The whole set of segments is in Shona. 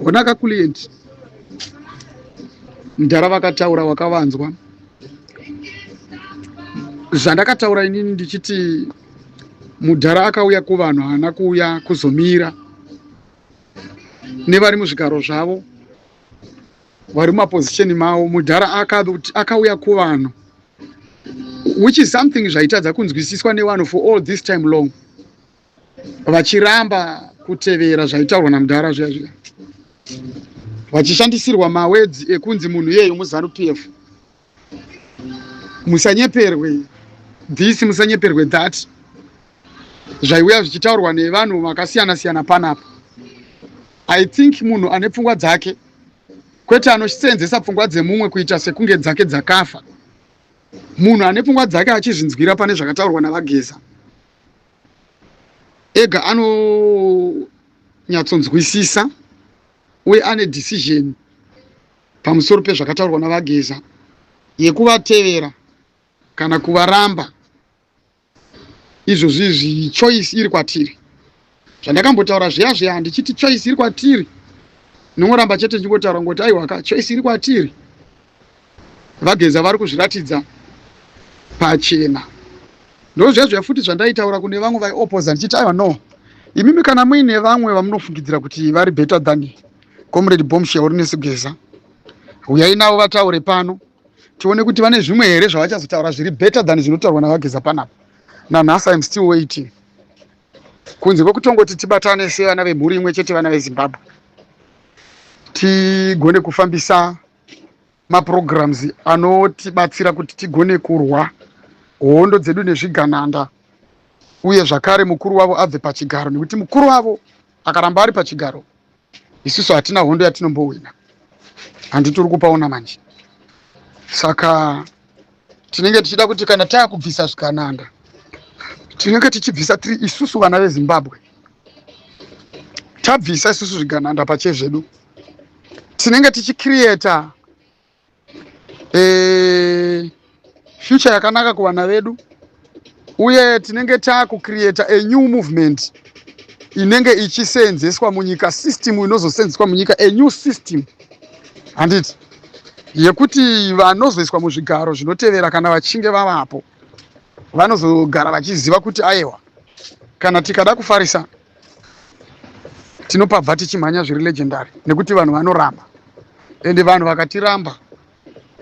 Honaka client, mudhara vakataura, wakavanzwa zvandakataura inini ndichiti mudhara akauya kuvanhu, haana kuuya kuzomira nevari muzvigaro zvavo, vari mumaposition mavo. Mudhara akauya kuvanhu, which is something zvaitadza kunzwisiswa nevanhu for all this time long, vachiramba kutevera zvaitaurwa namudhara zviya zviya, vachishandisirwa mawords ekunzi munhu iyeyo muZANU PF. Musanyeperwe this, musanyeperwe that, zvaiuya zvichitaurwa nevanhu vakasiyana siyana panapa. I think munhu ane pfungwa dzake, kwete anosenzesa pfungwa dzemumwe kuita sekunge dzake dzakafa, munhu ane pfungwa dzake achizvinzwira pane zvakataurwa navaGeza ega anonyatsonzwisisa uye ane decision pamusoro pezvakataurwa navaGeza yekuvatevera kana kuvaramba. Izvozvi izvi choice iri kwatiri. Zvandakambotaura zviya zviya ndichiti choice iri kwatiri, nongoramba chete ndichingotaura ngoti aiwaka, choice iri kwatiri. VaGeza vari kuzviratidza pachena. Ndo zviya zviya futi zvandaitaura kune vamwe vaioposa ndichiti aiwa, no, imimi kana muine vamwe vamunofungidzira kuti vari better than Comrade Bombshell Geza, uyai navo vataure pano, tione kuti vane zvimwe here zvavachazotaura zviri better than zvinotaurwa navaGeza panapa. Nanhasi I'm still waiting, kunze kwekutongoti tibatane sevana vemhuri imwe chete, vana veZimbabwe, tigone kufambisa maprograms anotibatsira kuti tigone kurwa hondo dzedu nezvigananda, uye zvakare mukuru wavo abve pachigaro, nekuti mukuru wavo akaramba ari pachigaro, isusu hatina hondo yatinombowina. Handitiri kupaona manje. Saka tinenge tichida kuti kana taakubvisa zvigananda, tinenge tichibvisa tiri isusu vana veZimbabwe. Tabvisa isusu zvigananda pachezvedu, tinenge tichicreata future yakanaka kuvana vedu, uye tinenge taakucreata a new movement inenge ichisenzeswa munyika, system inozosenzeswa munyika, a new system, handiti, yekuti vanozoiswa muzvigaro zvinotevera, kana vachinge vavapo, vanozogara vachiziva kuti aiwa, kana tikada kufarisa tinopabva tichimhanya zviri legendary, nekuti vanhu vanoramba. Ende vanhu vakatiramba,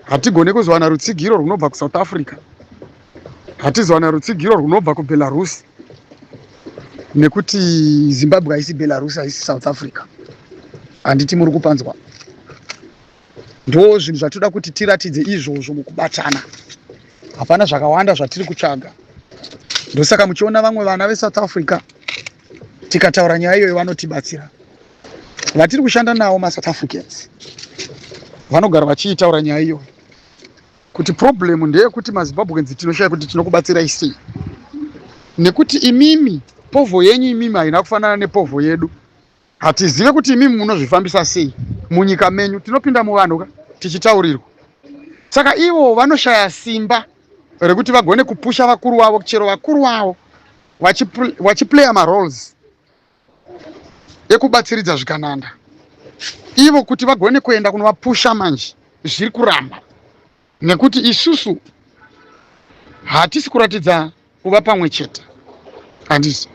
hatigone kuzowana rutsigiro runobva kuSouth Africa, hatizowana rutsigiro runobva kuBelarus, nekuti Zimbabwe haisi Belarus, haisi South Africa. Handiti muri kupanzwa? Ndo zvinhu zvatoda kuti tiratidze izvozvo mukubatana. Hapana zvakawanda zvatiri kutsvaga. Ndosaka muchiona vamwe vana veSouth Africa, tikataura nyaya iyoyo vanotibatsira. Vatiri kushanda navo maSouth Africans vanogara vachiitaura nyaya iyoyo kuti problem ndeyekuti maZimbabweans tinoshaya kuti tinokubatsirai sei, nekuti imimi povo yenyu imimi haina kufanana nepovo yedu. Hatizive kuti imimi munozvifambisa sei munyika menyu. Tinopinda muvanhu ka tichitaurirwa. Saka ivo vanoshaya simba rekuti vagone kupusha vakuru vavo, chero vakuru vavo vachiplaya maroles ekubatsiridza zvikananda, ivo kuti vagone kuenda kunovapusha manje zviri kuramba, nekuti isusu hatisi kuratidza kuva pamwe chete, handisi.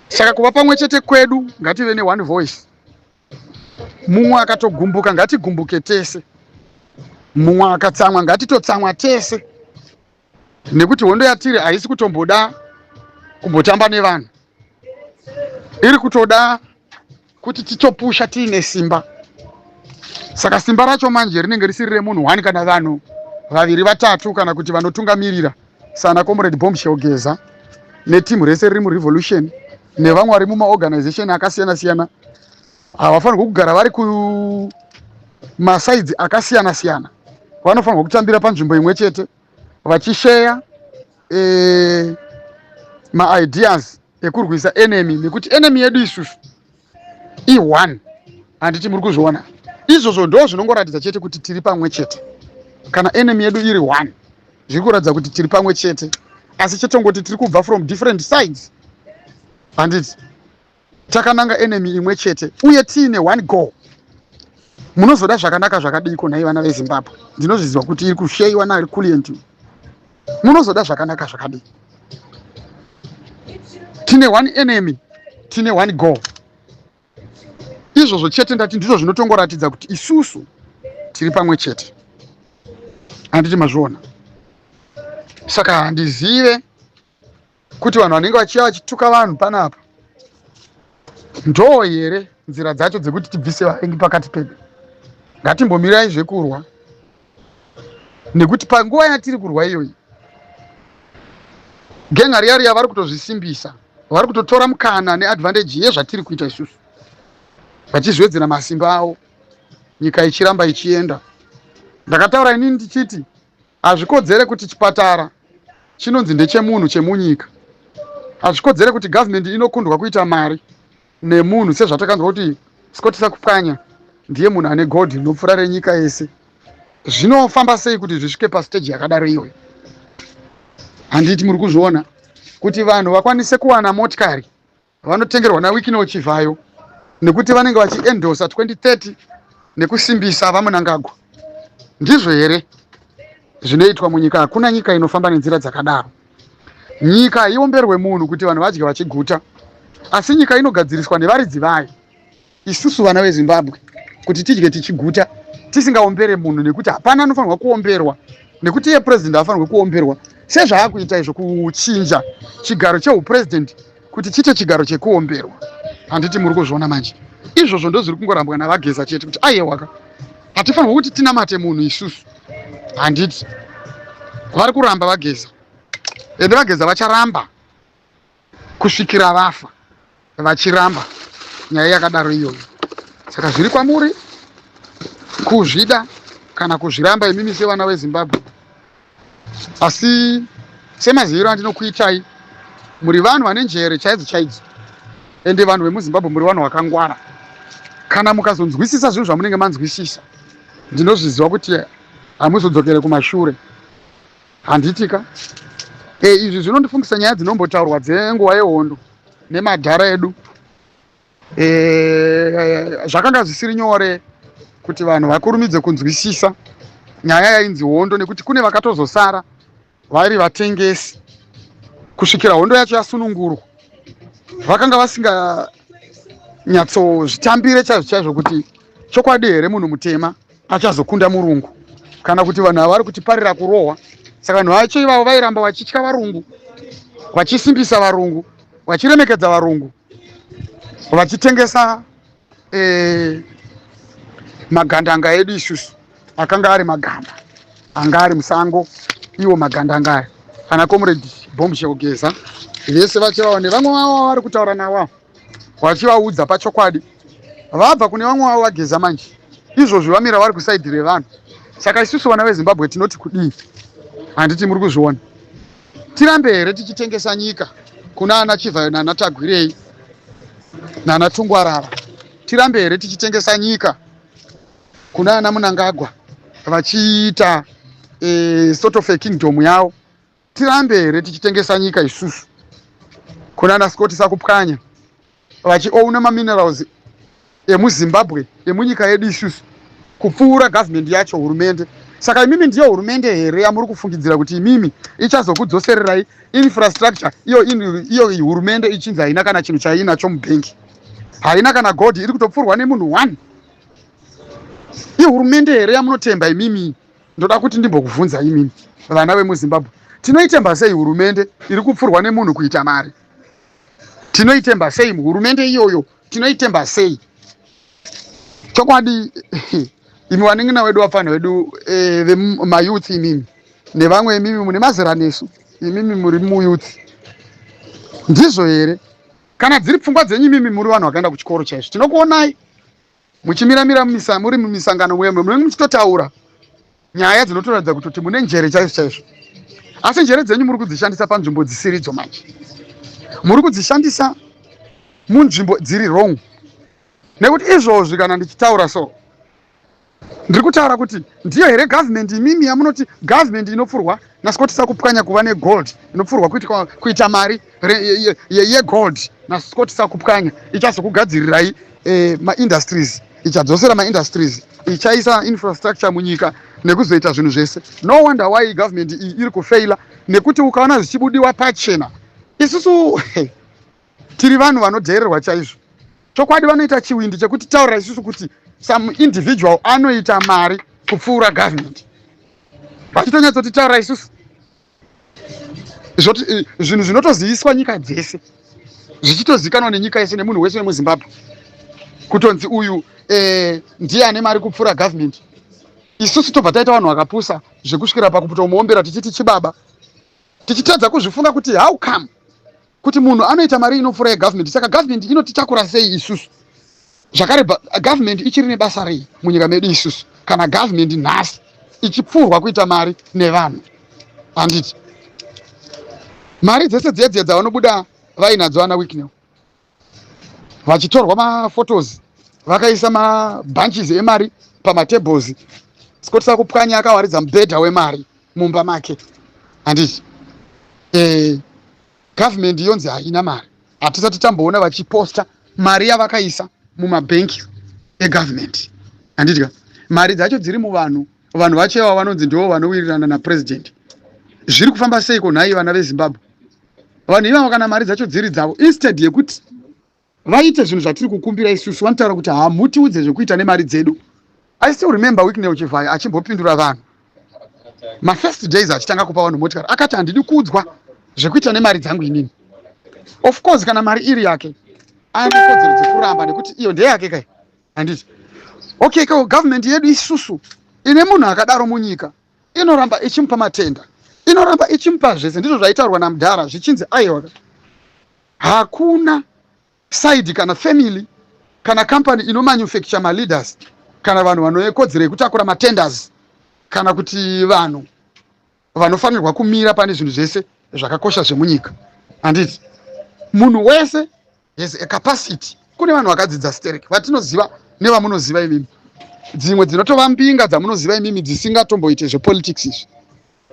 Saka kuva pamwe chete kwedu, ngative neone voice. Mumwe akatogumbuka, ngatigumbuke tese. Mumwe akatsamwa, ngatitotsamwa tese, nekuti hondo yatiri haisi kutomboda kumbotamba nevanhu, iri kutoda kuti titopusha tiine simba. Saka simba racho manje rinenge risiri remunhu one kana vanhu vaviri, vatatu, kana kuti vanotungamirira sana Comrade Bombshell Geza netimu rese riri murevolution nevamwe vari mumaorganization akasiyana siyana. Havafanirwi kugara vari kumasides akasiyana siyana, vanofanirwa kutambira panzvimbo imwe chete vachisheya maideas ekurwisa enemy, nekuti enemy yedu isusu i1. Handiti muri kuzviona izvozvo? Ndo zvinongoratidza chete kuti tiri pamwe chete. Kana enemy yedu iri one, zviri kuratidza kuti tiri pamwe chete, asi chetongoti tiri kubva from different sides, handiti? Takananga enemy imwe chete uye tiine one goal. Munozoda zvakanaka zvakadiiko nhai vana veZimbabwe? Ndinozviziva kuti iri kusheyiwa naRikulient. Munozoda zvakanaka zvakadii? Tine one enemy, tine one goal. Izvozvo chete ndati ndizvo zvinotongoratidza kuti isusu tiri pamwe chete. Handiti mazviona? Saka handizive kuti vanhu vanenge vachiya vachituka vanhu panapa ndoo here nzira dzacho dzekuti tibvise vavengi pakati pedu. Ngatimbomirai zvekurwa nekuti panguva yatiri kurwa iyoyi genga riya riya vari kutozvisimbisa, vari kutotora mukana neadvantage yezvatiri kuita isusu, vachizviwedzera masimba avo, nyika ichiramba ichienda. Ndakataura inini ndichiti hazvikodzere kuti chipatara chinonzi ndechemunhu chemunyika. Hazvikodzere kuti government inokundwa kuita mari nemunhu, sezvatakanzwa kuti Scott Sakupwanya ndiye munhu ane gold rinopfuura renyika yese. Zvinofamba sei kuti zvisvike pastage yakadaro iyoyo? Handiti muri kuzviona kuti vanhu vakwanise kuwana motikari vanotengerwa naWicknell Chivhayo nekuti vanenge vachiendosa 2030 nekusimbisa vaMnangagwa? Ndizvo here zvinoitwa munyika? Hakuna nyika inofamba nenzira dzakadaro. Nyika haiomberwe munhu kuti vanhu vadye vachiguta, asi nyika inogadziriswa nevaridzi vayo, isusu vana veZimbabwe, kuti tidye tichiguta tisingaombere munhu, nekuti hapana anofanirwa kuomberwa, nekuti iye president haafanirwe kuomberwa sezvaakuita izvo, kuchinja chigaro cheupresident kuti chiite chigaro chekuomberwa. Handiti muri kuzviona manje? Izvozvo ndozviri kungorambwa naVaGeza chete, kuti aiwaka, hatifanirwa kuti tinamate munhu isusu. Handiti vari kuramba VaGeza, ende VaGeza vacharamba kusvikira vafa vachiramba nyaya yakadaro iyoyo. Saka zviri kwamuri kuzvida kana kuzviramba imimi sevana veZimbabwe, asi semaziviro andinokuitai, muri vanhu vane njere chaidzo chaidzo, ende vanhu vemuZimbabwe muri vanhu vakangwara. Kana mukazonzwisisa zvinhu zvamunenge manzwisisa, ndinozviziva kuti hamuzodzokere kumashure. Handitika e, izvi zvinondifungisa nyaya dzinombotaurwa dzenguva yehondo nemadhara edu. E, zvakanga zvisiri nyore kuti vanhu vakurumidze kunzwisisa nyaya yainzi hondo, nekuti kune vakatozosara vari vatengesi kusvikira hondo yacho yasunungurwa. Vakanga vasinganyatsozvitambire chaizvo chaizvo kuti chokwadi here munhu mutema achazokunda murungu, kana kuti vanhu ava vari kutiparira kurohwa. Saka vanhu vacho ivavo vairamba vachitya varungu, vachisimbisa varungu, vachiremekedza varungu, vachitengesa magandanga edu isusu akanga ari maganda anga ari musango, iwo magandanga aya ana Comrade Bombshell Geza vese vachivavo nevamwe vavo vari kutaura navo vachivaudza pachokwadi. Vabva kune vamwe vavo vaGeza manje izvozvi vamira vari kusaidhi revanhu. Saka isusu vana veZimbabwe tinoti kudii? Handiti muri kuzviona? Tirambe here tichitengesa nyika kuna ana Chivhayo nana Tagwirei nana Tungwarara? Tirambe here tichitengesa nyika kuna ana Munangagwa vachiita sort of a kingdom yavo? Tirambe here tichitengesa nyika isusu kuna ana Scott Sakupwanya vachiouna maminerals emuZimbabwe, emunyika yedu isusu, kupfuura government yacho, hurumende? Saka imimi ndiyo hurumende here yamuri kufungidzira kuti imimi ichazokudzosererai infrastructure, iyo iyo hurumende ichinzi haina kana chinhu chaiinacho mubhengi, haina kana gold, iri kutopfurwa nemunhu one? Ihurumende here yamunotemba imimi? Ndoda kuti ndimbokuvhunza imimi vana vemuZimbabwe, tinoitemba sei hurumende iri kupfurwa nemunhu kuita mari? Tinoitemba sei hurumende iyoyo? Tinoitemba sei chokwadi? Imi vanin'ina wedu, vapfanha vedu, vemayouth imimi nevamwe imimi mune mazera nesu, imimi muri muyouth, ndizvo here? Kana dziri pfungwa dzenyu imimi muri vanhu vakaenda kuchikoro chaizvo, tinokuonai muchimiramira muri mumisangano muye, munenge muchitotaura nyaya dzinotoratidza kutoti mune njere chaizvo chaizvo, asi njere dzenyu muri kudzishandisa panzvimbo dzisiridzo. Manje muri kudzishandisa munzvimbo dziri wrong, nekuti izvozvi kana ndichitaura so, ndiri kutaura kuti ndiyo here government imimi yamunoti government inopfurwa naScott Sakupwanya kuva negold, inopfurwa kuita mari yegold? naScott Sakupwanya ichazokugadzirirai maindustries, ichadzosera maindustries, ichaisa infrastructure munyika nekuzoita zvinhu zvese. No wonder why government iyi iri kufeila, nekuti ukaona zvichibudiwa pachena, isusu tiri vanhu vanodheererwa chaizvo. Chokwadi, vanoita chiwindi chekuti taurira isusu kuti some individual anoita mari kupfuura government, vachitonyatsotaura isusu zvinhu zvinotoziviswa nyika dzese, zvichitozikanwa nenyika yese nemunhu wese wemuZimbabwe, kutonzi uyu ndiye ane mari kupfuura government. Isusu tobva taita vanhu vakapusa zvekusvikira pakutomuombera tichiti chibaba, tichitadza kuzvifunga kuti how come kuti munhu anoita mari inopfuura yegovernment. Saka government inotitakura sei isusu? Zvakare, government ichiri nebasa rei munyika medu isusu kana government nhasi ichipfuurwa kuita mari nevanhu? Handiti mari dzese dziya dziya dzavanobuda vainadzo ana Wicknell, vachitorwa maphotos vakaisa mabunches emari pamatables, Scott Sakupwanya akawaridza mubhedha wemari mumba make, handiti? Government yonzi haina mari. Hatisati tamboona vachiposta mari yavakaisa mumabhenki egovernment, handiti ka? Mari dzacho dziri muvanhu, vanhu vacho ivavo vanonzi ndivo vanowirirana napurezidendi. Zviri kufamba seiko nhai, vana veZimbabwe? Vanhu ivavo, kana mari dzacho dziri dzavo, instead yekuti vaite zvinhu zvatiri kukumbira isusu, vanotaura kuti hamutiudze zvekuita nemari dzedu. I still remember Wicknell Chivayo achimbopindura vanhu mafirst days achitanga kupa vanhu motikari, akati, "Handidi kuudzwa zvekuita nemari dzangu inini." Of course, kana mari iri yake, ane kodzero dzekuramba nekuti iyo ndeyake kai, handiti? Okay, ko government yedu isusu ine munhu akadaro munyika inoramba ichimupa matender, inoramba ichimupa zvese. Ndizvo zvaitaurwa namudhara zvichinzi, aiwa, hakuna side kana family kana company inomanufacture maleaders kana vanhu vane kodzero yekutakura matenders kana kuti vanhu vanofanirwa kumira pane zvinhu zvese zvakakosha zvemunyika, handiti? Munhu wese has a capacity. Kune vanhu vakadzidza sterek vatinoziva nevamunoziva imimi, dzimwe dzinotova mbinga dzamunoziva imimi dzisingatomboite zvepolitics izvi,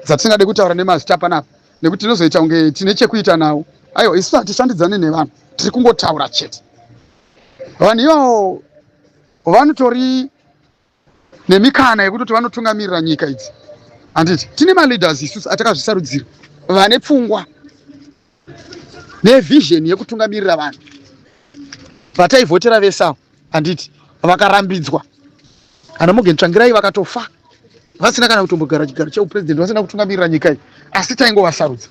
dzatisingade kutaura nemazita panapa nekuti tinozoita kunge tine chekuita nawo. Aiwa, isu hatishandidzane nevanhu, tiri kungotaura chete. Vanhu ivavo vanotori nemikana yekutoti vanotungamirira nyika idzi, handiti? Tine maleaders isusu atakazvisarudzira, vane pfungwa nevision yekutungamirira vanhu vataivhotera vesawo, handiti? Vakarambidzwa ana Morgan Tsvangirai, vakatofa vasina kana kutombogara chigaro cheupurezidendi, vasina kutungamirira nyika iyi, asi taingovasarudza.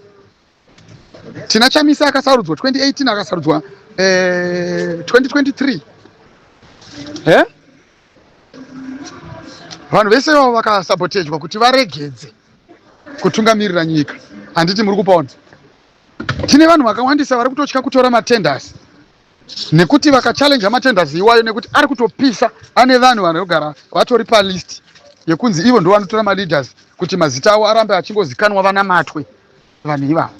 Tina Chamisa akasarudzwa 2018, akasarudzwa 2023. Vanhu vese ivavo vakasabotejwa kuti varegedze kutungamirira nyika, handiti muri kupaona? Tine vanhu vakawandisa vari kutotya kutora matenders nekuti vakachallenja matenders iwayo, nekuti ari kutopisa, ane vanhu vanogara vatori palist yekunzi ivo ndo vanotora maleaders kuti mazita avo arambe achingozikanwa, vanamatwe vanhu ivavo,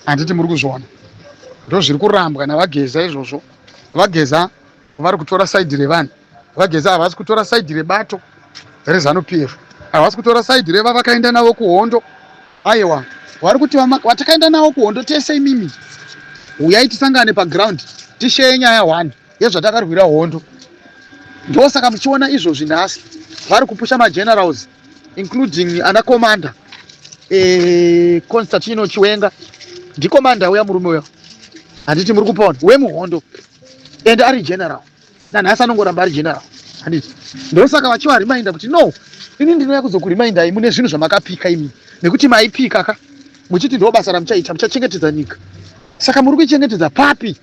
handiti muri kuzviona? Ndo zviri kurambwa navaGeza izvozvo. VaGeza vari kutora side revanhu. VaGeza havasi kutora side rebato reZANU PF, havasi kutora side revavakaenda navo kuhondo. Aiwa, vari kuti watakaenda navo kuhondo tese imimi, uyai tisangane paground, tisheye nyaya 1 yezvatakarwira hondo. Ndosaka muchiona izvozvi nhasi vari kupusha magenerals, including ana Commander Constantino Chiwenga. Ndicommander uya, murume uya, handiti muri kupaona? Wemuhondo, and ari general nanhasi, anongoramba ari general, handiti? Ndosaka vachivareminder kuti, "No, ini ndinouya kuzokuremindai mune zvinhu zvamakapika imi, nekuti maipika ka muchiti ndo basa ramuchaita, muchachengetedza nyika. Saka muri kuichengetedza papi?"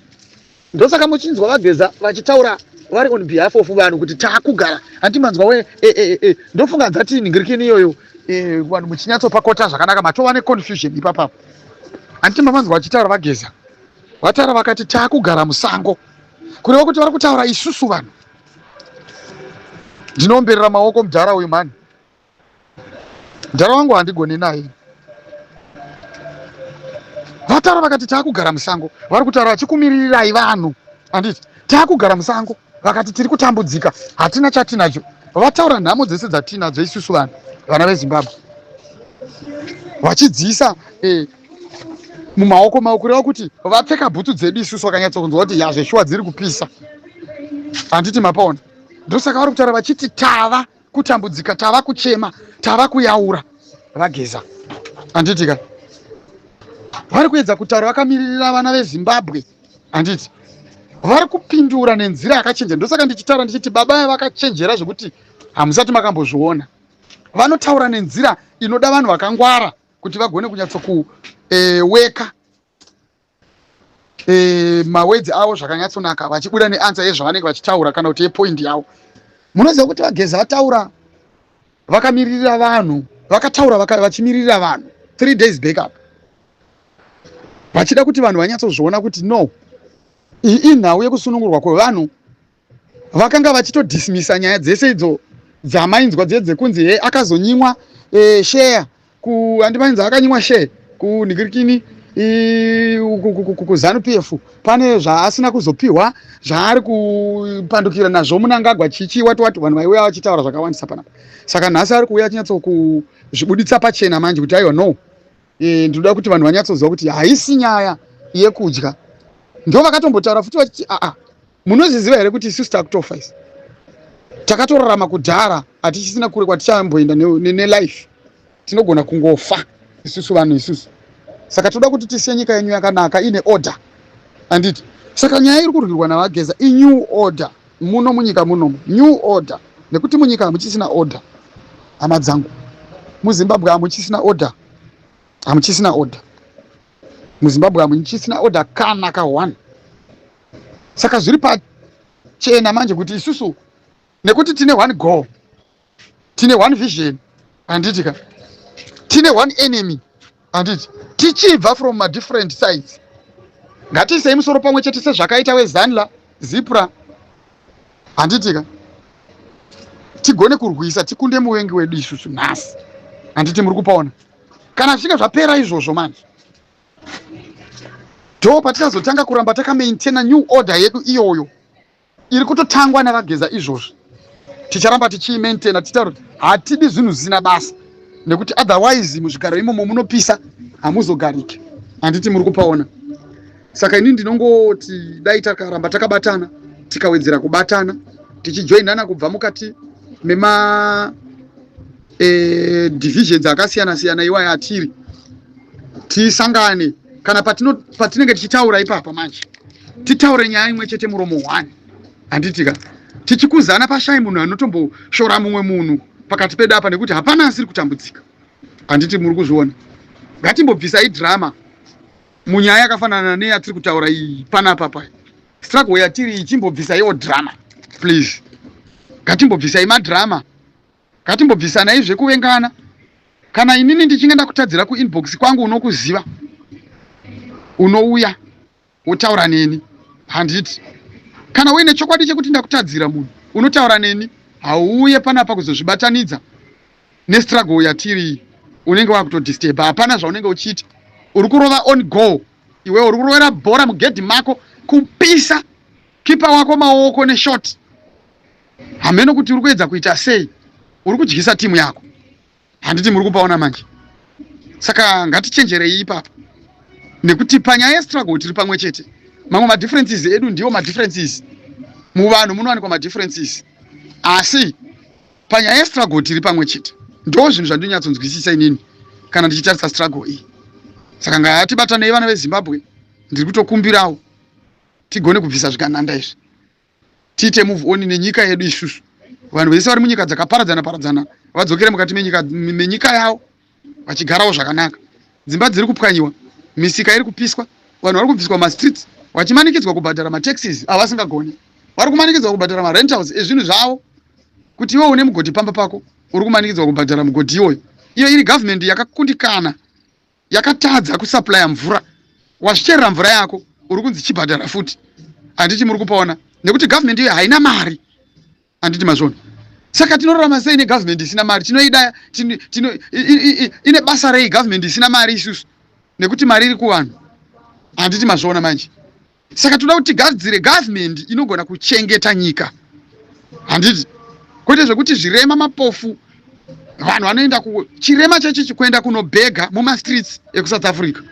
Ndosaka muchinzwa vaGeza vachitaura vari on behalf of vanhu kuti taakugara, handi manzwa we? E. Ndofunga dzati ningirikini iyoyo, vanhu muchinyatsopakota zvakanaka, matova neconfusion ipapapo, handiti? Mamanzwa vachitaura vaGeza, vataura vakati taakugara musango, kureva kuti vari kutaura isusu vanhu. Ndinoomberera maoko mudhara uyu mhani, mudhara wangu, handigoni naye. Vataura vakati taakugara musango, vari kutaura vachikumirirai vanhu, handiti? Taakugara musango, vakati tiri kutambudzika, hatina chatinacho. Vataura nhamo dzese dzatinadzo isusu vanhu, vana veZimbabwe, vachidziisa. Mumaoko mavo, kureva kuti vapfeka bhutsu dzedu isusu, vakanyatsokunzwa kuti yazveshuwa dziri kupisa. Handiti mapaona? Ndosaka vari kutaura vachiti tava kutambudzika, tava kuchema, tava kuyaura vaGeza. Handiti ka vari kuedza kutaura vakamiririra vana veZimbabwe? Handiti vari kupindura nenzira yakachenjera? Ndosaka ndichitaura ndichiti baba vakachenjera zvekuti hamusati makambozviona. Vanotaura nenzira inoda vanhu vakangwara kuti vagone kunyatsokuweka mawords avo zvakanyatsonaka, vachibuda neanswer yezvavanenge vachitaura kana kuti yepoint yavo. Munoziva kuti vaGeza vataura vakamiririra vanhu, vakataura vachimiririra vanhu 3 days back up, vachida kuti vanhu vanyatsozviona kuti no, iyi inhau yekusunungurwa kwevanhu. Vakanga vachitodismissa nyaya dzese idzo dzamainzwa dziye dzekunzi he akazonyimwa share ku handimainzi akanyimwa share kunhingirikini kuZANU PF, pane zvaasina kuzopiwa zvaari kupandukira nazvo Munangagwa, chichi wati wati. Vanhu vaiuya vachitaura zvakawandisa panapa. Saka nhasi ari kuuya achinyatsokuzvibuditsa pachena manje kuti aiwa, no, ndinoda kuti vanhu vanyatsoziva kuti haisi nyaya yekudya. Ndo vakatombotaura futi vachiti, aa, munozviziva here kuti isusu takutofa? Isi takatorarama kudhara, hatichisina kure kwatichamboenda nelife, tinogona kungofa isusu vanhu isusu. Saka toda kuti tisiye nyika yenyu yakanaka, ine order. Handiti saka nyaya iri kurwirwa navaGeza inew order muno munyika munomu, new order, nekuti munyika hamuchisina order, hama dzangu. MuZimbabwe hamuchisina order, hamuchisina order muZimbabwe, hamuchisina order kana ka1. Saka zviri pachena manje kuti isusu, nekuti tine one goal, tine one vision, handiti ka tine one enemy, handiti tichibva from madifferent sides, ngatiisei musoro pamwe chete sezvakaita weZANLA, ZIPRA, handiti ka tigone kurwisa, tikunde muvengi wedu isusu nhasi. Handiti muri kupaona? Kana zvichinge zvapera izvozvo manje, ndo patichazotanga kuramba takamaintaina new order yedu iyoyo iri kutotangwa navaGeza izvozvi. Ticharamba tichiimaintaina, tichitaura kuti hatidi zvinhu zvisina basa, nekuti otherwise muzvigaro imomo munopisa, hamuzogariki. Handiti muri kupaona? Saka ini ndinongoti dai takaramba takabatana, tikawedzera kubatana, tichijoinana kubva mukati mema divisions akasiyana siyana iwaya atiri, tisangane kana patinenge tichitaura ipapa manje, titaure nyaya imwe chete, muromo one. Handiti ka tichikuzana pashai munhu anotomboshora mumwe munhu pakati pedu apa, nekuti hapana asiri kutambudzika. Handiti muri kuzviona? Ngatimbobvisai drama munyaya yakafanana neyatiri kutaura iyi panapa. Pa struggle yatiri ichimbobvisaiwo drama, please. Ngatimbobvisai madrama, ngatimbobvisanai zvekuvengana. Kana inini ndichinge ndakutadzira, kuinbox kwangu unokuziva, unouya wotaura neni. Handiti kana uine chokwadi chekuti ndakutadzira munhu, unotaura neni. Hauuye panapa kuzozvibatanidza nestruggle yatiri, unenge wakutodisturba. Hapana zvaunenge uchiita, uri kurova own goal. Iwe uri kurovera bhora mugedhi mako, kupisa kipa wako maoko neshot. Hameno kuti uri kuedza kuita sei, uri kudyisa timu yako. Handiti muri kupaona manje? Saka ngatichenjerei ipapo, nekuti panyaya yestruggle tiri pamwe chete. Mamwe madifferences edu ndiwo madifferences, muvanhu munowanikwa madifferences, asi panyaya yestruggle tiri pamwe chete. Ndo zvinhu zvandinonyatsonzwisisa inini kana ndichitarisa struggle iyi. Saka ngatibatanei, vana veZimbabwe. Ndiri kutokumbirawo tigone kubvisa zvigananda izvi, tiite move on nenyika yedu isusu. Vanhu vese vari munyika dzakaparadzana paradzana vadzokere mukati menyika yavo, vachigarawo zvakanaka. Dzimba dziri kupwanyiwa, misika iri kupiswa, vanhu vari kubviswa mastreets, vachimanikidzwa kubhadhara mataxes avasingagoni. Vari kumanikidzwa kubhadhara marentals ezvinhu zvavo. Kuti iwe une mugodhi pamba pako, uri kumanikidzwa kubhadhara mugodhi iwoyo, iyo iri government yakakundikana, yakatadza kusupplya mvura. Wazvicherera mvura yako, uri kunzi chibhadhara futi. Handiti muri kupaona? Nekuti government iyo haina mari. Handiti mazvona? Saka tinorarama sei negovernment isina mari? Tinoida ine basa rei government isina mari isusu, nekuti mari iri kuvanhu? Handiti mazviona manje? Saka toda kuti tigadzire government inogona kuchengeta nyika, handiti? Kwete zvekuti zvirema, mapofu, vanhu vanoenda ku chirema chechichi kuenda kunobhega mumastreets ekuSouth Africa.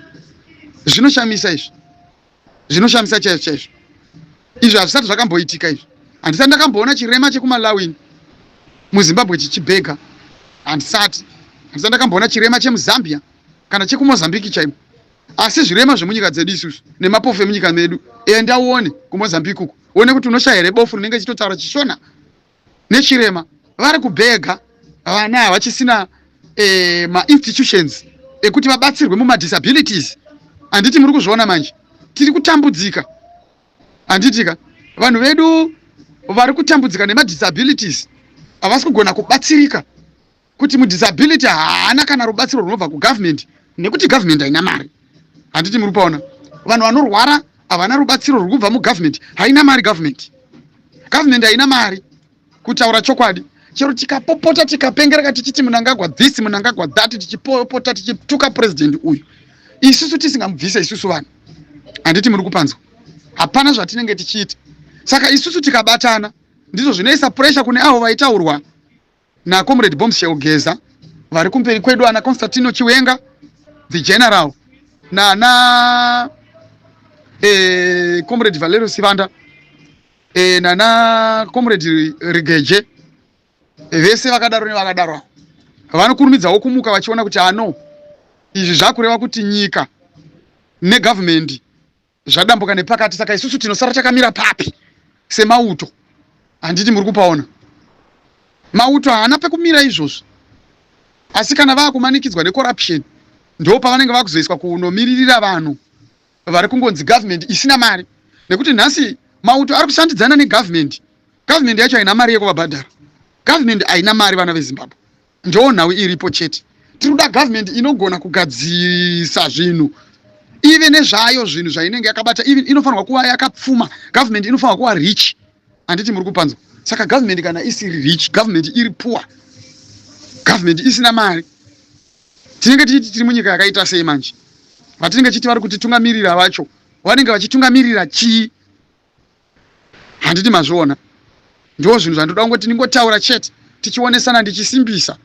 Zvinoshamisa izvi, zvinoshamisa chaizvo chaizvo. Izvi hazvisati zvakamboitika izvi. Handisati ndakamboona chirema chekuMalawi muZimbabwe chichibhega. Handisati handisati ndakamboona chirema chemuZambia kana chekuMozambique chaimo. Asi zvirema zvemunyika dzedu isusu nemapofu emunyika medu, enda uone kuMozambique uko, uone kuti unoshaya here bofu rinenge richitotaura chiShona nechirema. Vari kubhega vana havachisina mainstitutions ekuti vabatsirwe mumadisabilities. Handiti muri kuzviona manje? Tiri kutambudzika, handitika? Vanhu vedu vari kutambudzika nemadisabilities, havasi kugona kubatsirika, kuti mudisability haana kana rubatsiro runobva kugovernment nekuti government haina mari. Handiti muri kupaona? Vanhu vanorwara havana rubatsiro ruri kubva mugovernment, haina mari government. Government haina mari, kutaura chokwadi. Chero tikapopota, tikapengereka, tichiti Munangagwa this, Munangagwa that, tichipopota, tichituka president uyu, isusu tisingamubvise isusu vanhu, handiti muri kupanzwa? Hapana zvatinenge tichiita. Saka isusu tikabatana, ndizvo zvinoisa pressure kune avo vaitaurwa naComrade Bombshell Geza vari kumberi kwedu, ana Constantino Chiwenga the general, nana Comrade Valerio Sivanda, nana Comrade Rigeje, vese vakadaro nevakadaro, vanokurumidzawo kumuka vachiona kuti ano izvi zvakureva kuti nyika negovernment zvadambuka nepakati. Saka isusu tinosara takamira papi semauto? Handiti muri kupaona? Mauto haana pekumira izvozvo. Asi kana vaakumanikidzwa necorruption, ndo pavanenge vakuzoiswa kunomiririra vanhu vari kungonzi government isina mari, nekuti nhasi mauto ari kushandidzana negovernment. Government yacho haina mari yekuvabhadhara. Government haina mari, vana veZimbabwe. Ndo nhau iripo chete. Tiri kuda government inogona kugadzirisa zvinhu, ive nezvayo zvinhu zvainenge yakabata. Inofanirwa kuva yakapfuma. Government inofanirwa kuva rich. Handiti muri kupanzwa? Saka government kana isiri rich, government iri poor, government isina mari, tinenge tichiti tiri munyika yakaita sei manje? Vatinenge chiti vari kutitungamirira vacho vanenge vachitungamirira chii? Handiti mazviona? Ndo zvinhu zvandoda kungoti ndingotaura chete, tichionesana, ndichisimbisa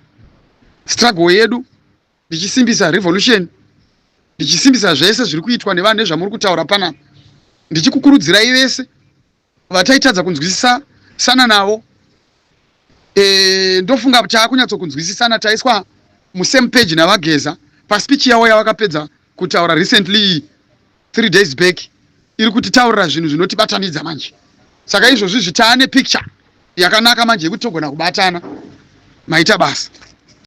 struggle yedu, ndichisimbisa revolution, ndichisimbisa zvese zviri kuitwa nevanhu nezvamuri kutaura panapa, ndichikukurudzirai vese vataitadza kunzwisisa sana navo. Ndofunga taakunyatsokunzwisisana, taiswa musame page navaGeza paspeech yavo yavakapedza kutaura recently, 3 days back, iri kutitaurira zvinhu zvinotibatanidza manje. Saka izvozvi zvitaane picture yakanaka manje yekuti togona kubatana. Maita basa.